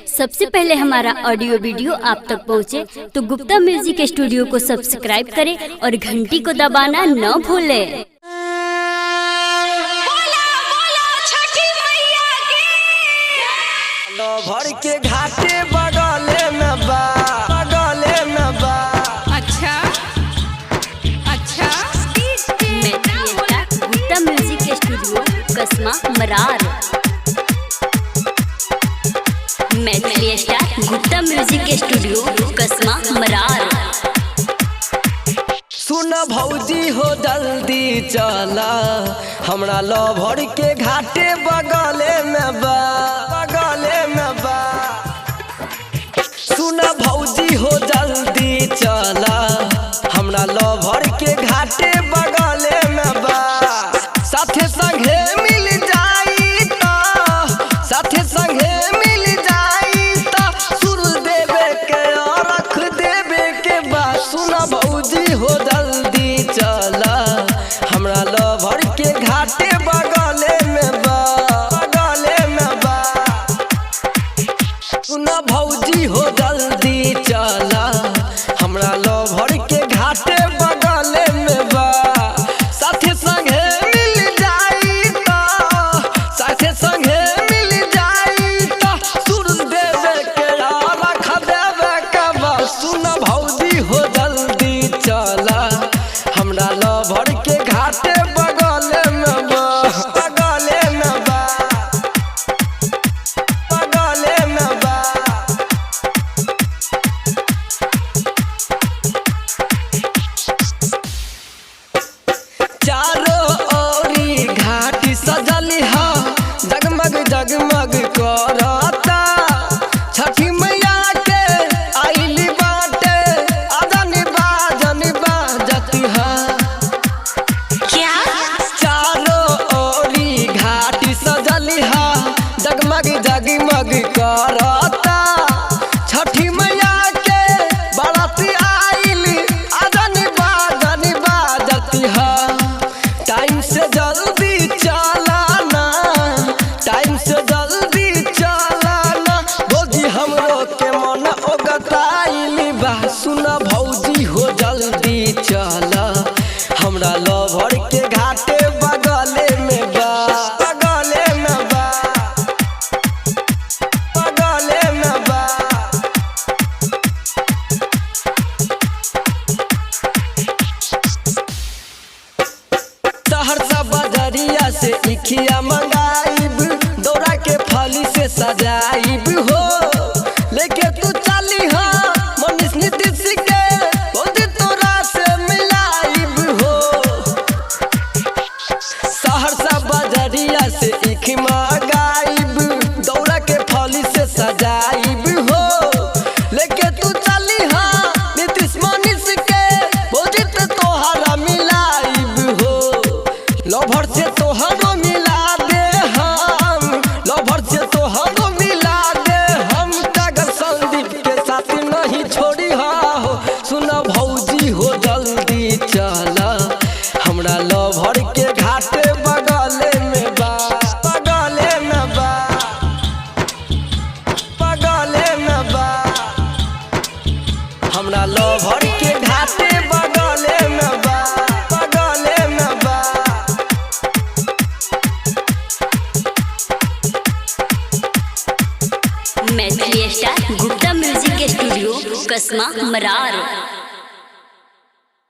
सबसे पहले हमारा ऑडियो वीडियो आप तक पहुंचे, तो गुप्ता म्यूजिक स्टूडियो को सब्सक्राइब करें और घंटी को दबाना न भूलें। बोला बोला छठी मैया की। भर के घाटे बगले में बा, बगले में बा। अच्छा अच्छा। Gupta music studio Kasma Marar. Maithili star Gupta music studio Kasma Marar. सुन भौजी हो जल्दी चला, हमरा लभर के घाटे बगले में बा, बगले में बा। सुन भौजी हो जल्दी चला, हमरा लभर के घाटे बगले में बा। साथे संगे मिल जाई त, साथे संगे मिल जाई त, सुर देवे के और रख देवे के बा। सुन भौजी हो जल्दी चला, हमरा लभर के घाटे बगले में बा, बगले में बा। सुन भौजी हो जल्दी चला, हमरा लभर के घाटे बगले में बा। साथे संगे मिल जाई त, साथे संगे मिल जाई त, सुर देवे के आ रख देवे के बा। सुन भौजी हो जल्दी चला, हमरा लभर के घाटे बगले में बा, बगले में बा, बगले में बा। चारो ओरी घाटी सजल ह, जगमग जगमग करता। छठी मैया के आइली बाटे, अजन बाजन बाजत ह। क्या? चारो ओरी घाटी सजल ह, जगमग जगमग करता। छठी मैया के बारात आइली, अजन बाजन बाजत ह। टाइम से जल्दी चलाना, टाइम से जल्दी चलाना, भौजी हमरो के मन ओगताइली बा। सुन भौजी हो जल्दी चला, हमरा लभर के घाटे बगले में बा, बगले में बा, बगले में बा। सहरसा बजरिया से इखिया मंगाइब, दौरा के फली से सजाइब हो। लेके तू चली हा मनीष नीतीश के, भौजी तोरा से मिलाइब हो। सहरसा बजरिया से इख मंगाइब, दौरा के फली से सजाइब हो। लेके तू चली हा नीतीश मनीष के, भौजी तो तोहरा मिलाइब हो। लभर से तोहरो मिला दे हम, लभर से तोहरो मिला दे हम। टागर संदीप के साथ नहीं छोड़ी हो। सुन भौजी हो जल्दी चला, हमरा लभर के घाटे बगले में बा, बगले में बा, बगले में बा। हमरा लभर के घाटे बगले में बा, बगले में बा। Maithili star Gupta music studio Kasma Marar.